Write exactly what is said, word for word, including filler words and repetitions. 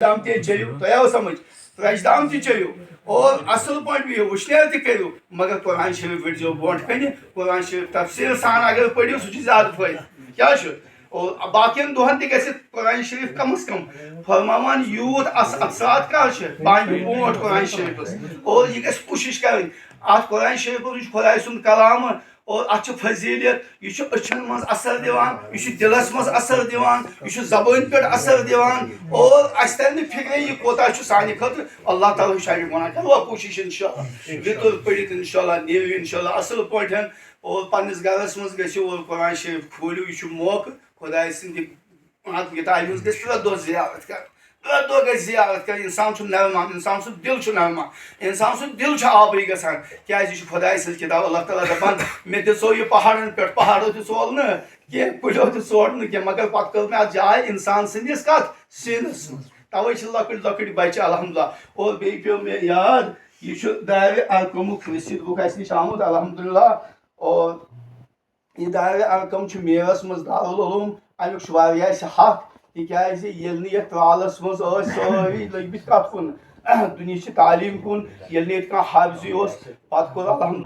دام تہِ چیٚیِو، تۄہہِ آو سمجھ؟ ترٛیشہِ دام تہِ چیٚیِو اور اصل پٲٹھۍ بِہِو، وٕشنیر تہِ کٔرِو، مگر قرآن شریف رٔٹزیو برونٛٹھ کنہِ۔ قرآن شریف تفصیل سان اگر پٔرِو، سُہ چھُ زیادٕ فٲیدٕ۔ کیٛاہ چھُ؟ اور باقین دۄہن تہِ گژھِ قرآن شریف کم از کم فرماوان یوٗت اس-، اثرات کر چھِ بانگہِ برونٛٹھ قرآن شریفس۔ اور یہِ گژھِ کوٗشش کرٕنۍ، اتھ قرآن شریفس، یہِ چھُ خۄداے سُنٛد کلام، اور اتھ چھِ فضیلت، یہِ چھُ أچھن منٛز اثر دِوان، یہِ چھُ دِلس منٛز اثر دِوان، یہِ چھُ زبٲنۍ پٮ۪ٹھ اثر دِوان، اور اسہِ ترِ نہٕ فکرے یہِ کوتاہ چھُ سانہِ خٲطرٕ۔ اللہ تعالیٰ ہُنٛد شاگرد ونان، کروا کوٗشش انشاءاللہ، وِتُر پٔرِتھ انشاءاللہ، نیٖرِو انشاءاللہ اصل پٲٹھۍ، اور پننِس گرس منٛز گژھِو اور قرآن شریف کھوٗلِو، یہِ چھُ موقعہٕ خۄداے سٕنٛدِ اتھ کتابہِ ہٕنٛز گژھِ پرٛٮ۪تھ دۄہ زیارت کرٕنۍ۔ پرٛٮ۪تھ دۄہ گژھِ زیارت کرٕنۍ۔ انسان چھُ نرمان، انسان سُنٛد دِل چھُ نرمان، انسان سُنٛد دِل چھُ آبٕے گژھان۔ کیٛازِ یہِ چھُ خۄداے سٕنٛز کتاب۔ اللہ تعالیٰ دپان، مےٚ دِژو یہِ پہاڑن پٮ۪ٹھ، پہاڑو تہِ ژول نہٕ کینٛہہ، کُلیو تہِ ژور نہٕ کینٛہہ، مگر پتہٕ کٔر مےٚ اتھ جاے انسان سٕنٛدِس کتھ؟ سیٖنس منٛز۔ توے چھِ لۄکٕٹۍ لۄکٕٹۍ بچہِ الحمدللہ۔ اور بیٚیہِ پیوٚو مےٚ یاد، یہِ چھُ دارِ ارقمُک رسیٖد بُک اسہِ نِش آمُت الحمدللہ۔ اور یہِ دارِ ارقم چھُ میٖرس منٛز دارالعلوم، امیُک چھُ واریاہ اَسہِ حق، تِکیٛازِ ییٚلہِ نہٕ یتھ ترالس منٛز ٲسۍ سٲری لٔگۍ مٕتۍ کتھ کُن؟ دُنیہٕچہِ تعلیٖم کُن۔ ییٚلہِ نہٕ ییٚتہِ کانٛہہ حافظٕے اوس، پتہٕ کوٚر الحمدللہ۔